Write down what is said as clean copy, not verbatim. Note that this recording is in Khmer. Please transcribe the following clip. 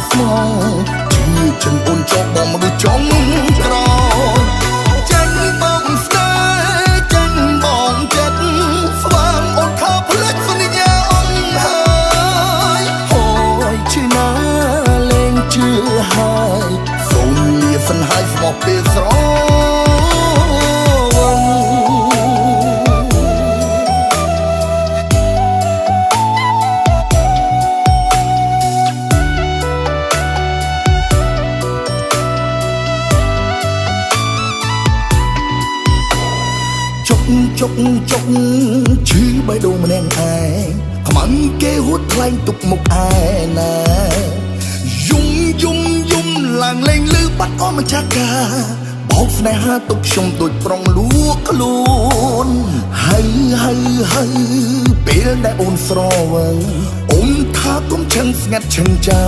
ស្មងជឿចិនអូនចោបងមនុស្សចុងក្រោយចាញ់បងស្នេហ៍ចាញ់បងចិត្តស្វាងអូនថាភ្លេចសន្យាអងហើយហយឈឺណាលែងជឿហើយសូមលាសិនហើយស្មោះពេលស្រវឹង ចុកចុកចុកឈឺបេះដូងម្នាក់ឯងខ្មាំងគេហួតថ្លែងទុកមុខឯណាយំយំយំឡើងលេងលឺបាត់អស់ម្ចាស់ការបោកស្នេហាទុកខ្ញុំដូចប្រុងលួខ្លួនហើយហើយហើយពេលដែលអូនស្រវឹងអូនថាកុំឆឹងស្ងាត់ឆឹងចៅ